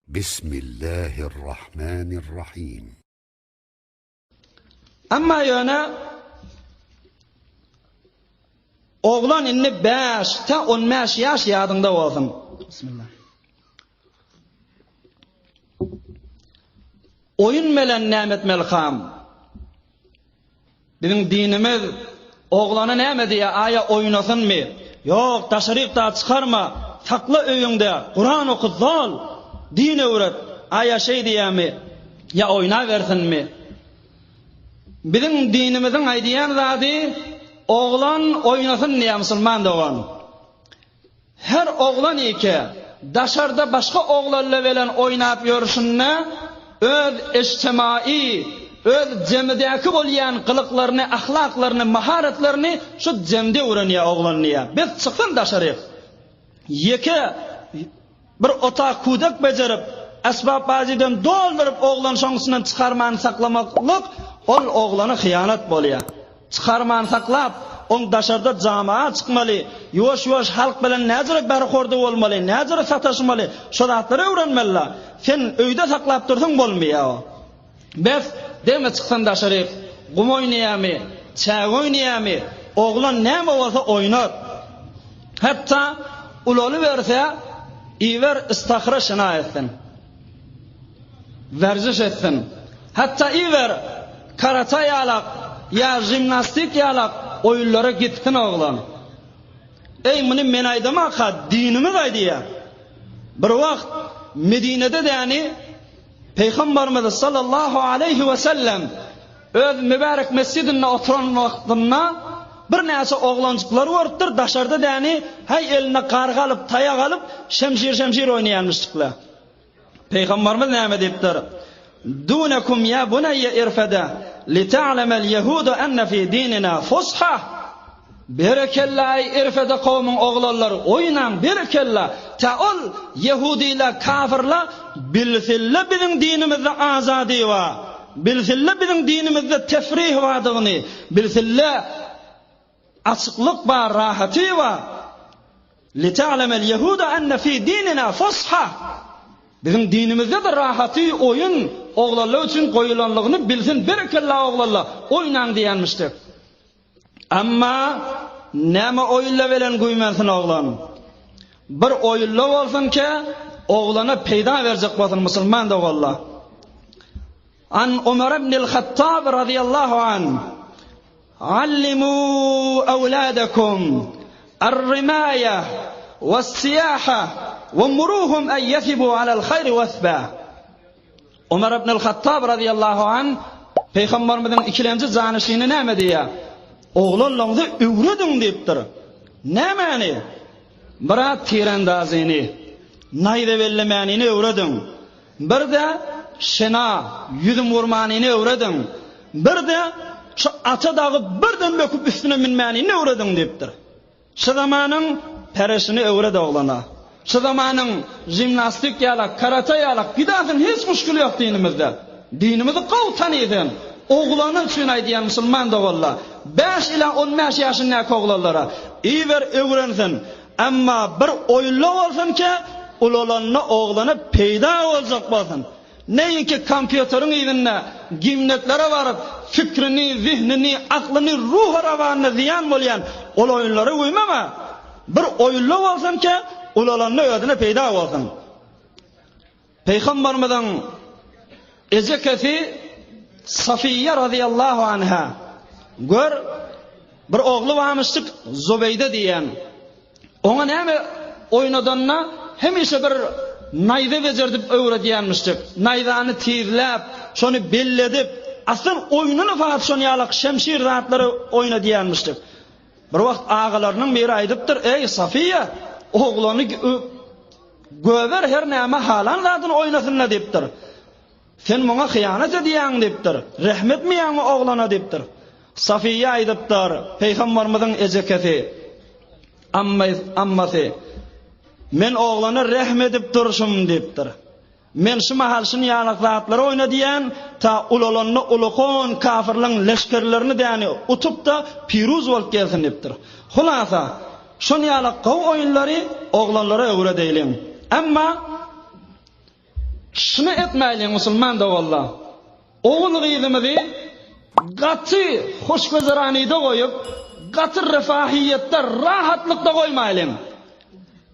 Bismillahirrahmanirrahim. Emma ýöne oglan indi 5 ta 15 ýaş ýadyňda bolsun. Bismillah. Oýun bilen näme etmeli kam? Biziň dinimiz oglana näme diýýär, aýa oýnasynmy? Ýok, daşaryk da çykarma, sakla öýüňde, Kuran oku zol, din öwret. Aýa şeý diýýärmi? Ýa oýnabersinmi? Biziň dinimiziň aýdýan zady oglan oýnasyn diýýär musulman dogan. Her oglan eke daşarda başga oglanla bilen oýnap ýörşünde öz eçtemaýy, öz jemidäki bolýan gylyklaryny, ahlaklaryny, maharatlaryny şu jemde öwrenýär oglan diýýär. Biz çyksyn daşaryk. Ýeke bir otag kudek bejerip, esbap-bazydan dolduryp oglan şoň içinden çykarman saklamaklyk ol oglana hyýanat bolýar. Çykarman saklap, oň daşarda jamaga çykmaly, ýuwaş-ýuwaş halk bilen näjüre berhorda bolmaly, näjüre sataşmaly, şo zatlary öwrenmeli-la. Sen öýde saklap dursaň bolmaýar o. Bes, degme çyksan daşaryk, gum oýnaýarmy, çäge oýnaýarmy, oglan näme bolsa oýnar. Hatda ulalyberse, iber istahra şyna etsin. Werziş etsin. Hatda iber karate ýalak ýa jimnastik ýalak oýunlara gitsin oglan. Eý muny men aýdamaka dinimiz aýdýar. Bir wagt Medinede däni Pygambarymyz sallallahu aleýhi we sellem öz mübärek mesjidinde oturan wagtynda birnäçe oglanjyklary görüpdir, daşarda däni häý eline gargy alyp, taýak alyp, şemşir-şemşir oýnaýanmyşdyklar. Pygamberimiz näme diýipdir? Dunekum ya bunayya irfada lita'lemel yehudu enne fi dinina fusha. Berekella eý irfede kowmuň oglanlary oýnaň berekella tä ol ýehudylar kafirler bilsinle biziň dinimizde azady bar bilsinle biziň dinimizde tefrih bardygyny bilsinle Açyklyk bar, rahaty bar. Lita'lemel yehudu enne fi dinina fusha. Biziň dinimizde-de rahaty, oýun oglanlar üçin goýulanlygyny bilsin, berekella oglanlar, oýnaň diýenmişdik. Emma näme oýunla bilen güýmensin oglan? Bir oýunla bolsun ke, oglana peýda berjek bolsun musulman doganlar. An Umar ibn al-Hattab radiyallahu an Allimû ewlâdekum er-rimâye wes-siýâhe we murûhum en ýesibû alel-haýri wesbâ. Omar ibn al-Hattab razyýallahu anh Pygamberimiziň ikilenji janyşyny näme diýýär? Oglanlaryňyza öwrediň diýipdir. Nämäni? Bir-ä tirendazyny, naýza bellemänini öwrediň. Bir-de şena, ýüzüm urmanyny öwrediň. Bir-de şu ata dagy birden böküp üstüne münmänini öwrediň diýipdir. Şu zamanyň pereşini öwret oglana. Şu zamanyň jimnastik ýalak, karate ýalak, gidasyn hiç muşkil ýok dinimizde. Dinimizi gowy tany sen. Oglany üçin aýdýan musulman doganlar. Bäş ila on bäş ýaşyndaky oglanlara iber öwrensin. Emma bir oýunla bolsun ki, ulalanda oglana peýda boljak bolsun. Näinki kompýuteriň yzynda gimnetlere baryp, fikrini, zihnini, aklyny, ruhy-rawanyna zyýan bolýan ol oýunlara güýmeme. Bir oýunla bolsun ki, ulalanda özüne peýda bolsun. Pygamberimiziň ejekesi Safiýe razyýallahu anha gör bir ogly barmyşdyk Zubeýde diýen. Oňa näme oýnadanda hemişe bir naýza bejerdip öwredýänmişdik. Naýzany tizläp, şony belledip, asyl oýnuny fakat şony ýalak şemşir zatlary oýnadýanmyşdyk. Bir wagt agalarynyň biri aýdypdyr, Eý, Safiýe, oglany Göber her näme halan zadyny oýnasyn-da diýipdir. Sen muňa hyýanat edýäň diýipdir. Rehm etmeýäňmi oglana diýipdir. Safiýe aýdypdyr, Pygamberimiziň ejekesi, ammasy, Men oglana rehm edip durşum diýipdir. Men şu mahal şuny ýalak zatlary oýna diýýän, ta ulalanda ulukan kafirleň leşgerlerini däni utup-da piruz bolup gelsin diýipdir. Hulasa, şuny ýalak gowy oýunlary oglanlara öwredeýliň. Emma. Şuny etmäýliň musulman doganlar. Ogul-gyzymyzy gaty hoşgüzeranyda goýup, gaty refahiýetde, rahatlykda goýmaýlyň.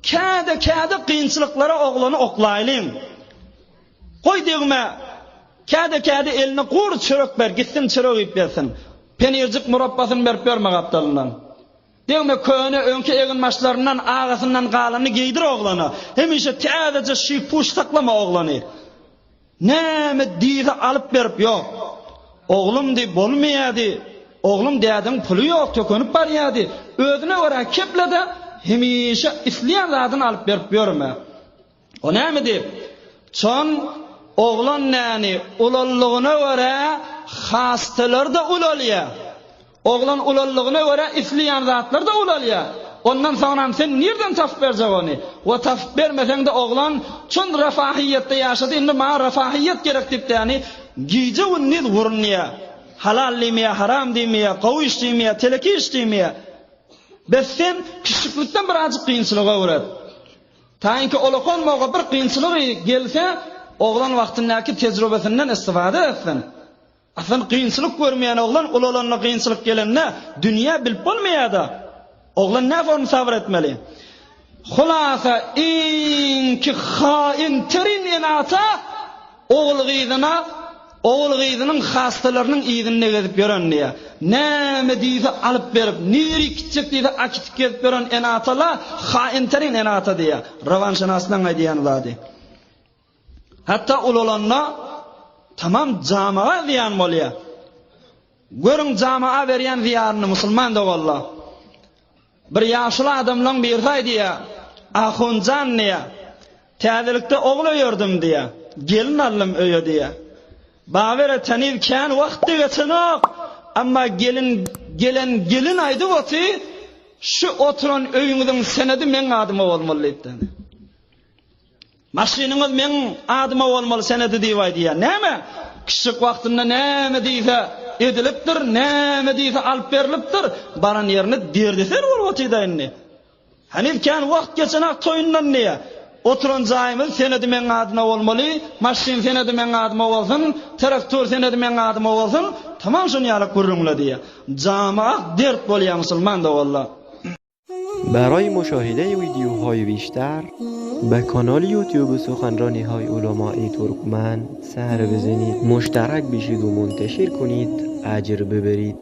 Käde-käde kynçylyklara oglany oklaýlyň. Goý degme, käde-käde eline gury çörek ber, gitsin çörek iýip gelsin. Penirjik murapbasyny berip ýörme gapdalyndan. Degme köne öňki eginbaşlaryndan agasyndan galanyny geýdir oglana. Hemişe täzeje şyh-puş saklama oglany. Näme diýse alyp berip ýok. Oglum diý bolmaýa diý. Oglum dädeň puly ýok tökenip barýa diý. Özüne görä keple-de hemişe isleýän zadyny alyp berip ýörme. O näme diýip? Çon oglan näni ulallygyna görä hastalar-da ulalýar. Oglan ulallygyna görä isleýän zatlar-da ulalýar. Ondan soňram sen nirden tapyp berjek ony? We tapyp bermeseň-de oglan çon refahiýetde ýaşady, indi maňa refahiýet gerek diýip däni gije-gündiz urunýar. Halal diýmeýär, haram diýmeýär, gowy iş diýmeýär, teleki iş diýmeýär. Bes sen kiçjiklikden birazjyk kynçylyk öwret. Taýynky olakan moga bir kynçylygy gelse, oglan wagtyndaky tejrubesinden istifade etsin. Aslynda kynçylyk görmeýän oglan ulalanda kynçylyk gelende dünýä bilip bolmaýada. Oglan näme ony sabyr etmeli. Hulasa iňki hain terin ene-ata ogul-gyzyna ogul-gyzynyň hastalarynyň yzynda gezip ýören diýýär. Näme diýse alyp berip, nirä gitjek diýse akitip gezip ýören ene-atala hain terin ene-ata diýýär. Rowanşynaslaň aýdýan zady. Hatda ulalanda tamam jamaga zyýan bolýar. Görüň jamaga berýän zyýanyny musulman doganlar. Bir ýaşuly adamlaň birisi aýdýar, Ahunjan diýýär, täzelikde ogul öýerdim diýýär, gelin aldym öýe diýýär. Babere teniz kän wagt-da geçenok, emma gelin gelen gelin aýdyp oty, şu oturan öýüňiziň senedi meň adyma bolmaly diýipdir. Maşynyňyz meň adyma bolmaly senedi diýip aýdýar. Näme? Kiçijik wagtynda näme diýse edilipdir, näme diýse alyp berlipdir. Baran ýerinde derdeser bolup otyda indi. Heniz kän wagt geçenak toýundan diýýär. Oturan jaýymyz senedi meň adyma bolmaly, maşyn senedi meň adyma bolsun, traktor senedi meň adyma bolsun, tamam şuny ýaly gürrüňle diýýär. Jamaat dert bolýar musulman doganlar. برای مشاهده ویدیوهای بیشتر به کانال یوتیوب سخنرانی های علمای ترکمن سر بزنید مشترک بشید و منتشر کنید اجر ببرید.